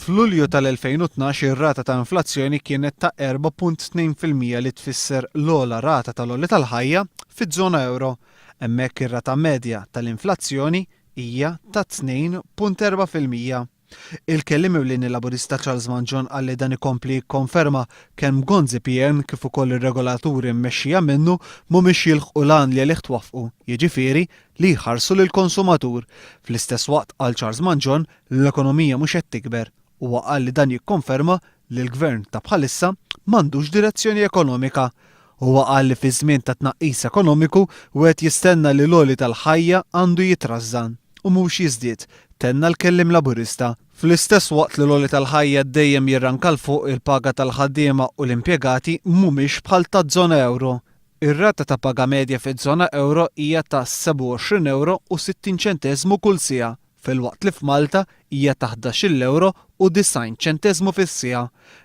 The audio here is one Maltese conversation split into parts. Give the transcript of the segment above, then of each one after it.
F'Lulju tal-2012 ir-rata ta' inflazzjoni kienet ta' 4.2% li tfisser l-ogħla rata tal-għoli tal-ħajja fiż-żona ewro. Hemmhekk ir-rata medja tal-inflazzjoni hija ta' 2.4%. Il-Kelliem Ewlieni Laburista Charles Mangion qal li dan ikompli jikkonferma kemm Gonzi PN kif ukoll ir-regolaturi mmexxija minnu mhumiex jilħqu l-għan li għalih twaffqu, jiġifieri li jħarsu lill-konsumatur. Fl-istess waqt, qal Charles Mangion, l-ekonomija mhux qed tikber. Huwa qal li dan jikkonferma li l-Gvern ta' bħalissa m'għandux direzzjoni ekonomika. Huwa qal li fi żmien ta' tnaqqis ekonomiku wieħed jistenna li l-għoli tal-ħajja għandu jitrażżan u mhux jiżdied, tenna l-kelliem Laburista. Fl-istess waqt li l-għoli tal-ħajja dejjem jirranka 'l fuq, il-paga tal-ħaddiema u l-impjegati mhumiex bħal taż-żona ewro. Ir-rata ta' paga medja fiż-żona ewro hija ta' 27 ewro u 60 ċenteżmu kull siegħa. filwaqt li f'Malta hija ta' ħdax-il ewro u 90 ċenteżmu fis-siegħa.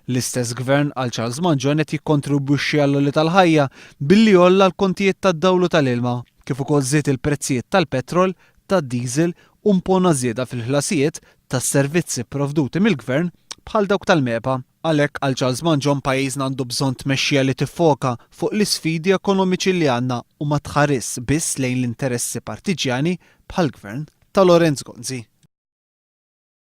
L-istess Gvern, qal Charles Mangion, qed jikkontribwixxi għall-għoli tal-ħajja billi għolla l-kontijiet tad-dawl u tal-ilma, kif ukoll żied il-prezzijiet tal-petrol, tad-diesel u mpona żieda fil-ħlasijiet tas-servizzi pprovduti mill-Gvern bħal dawk tal-MEPA. Għalhekk, qal Charles Mangion, pajjiżna għandu bżonn tmexxija li tiffoka fuq l-isfidi ekonomiċi li għandna u ma tħarisx biss lejn l-interessi partiġjani bħall-Gvern ta' Lawrence Gonzi.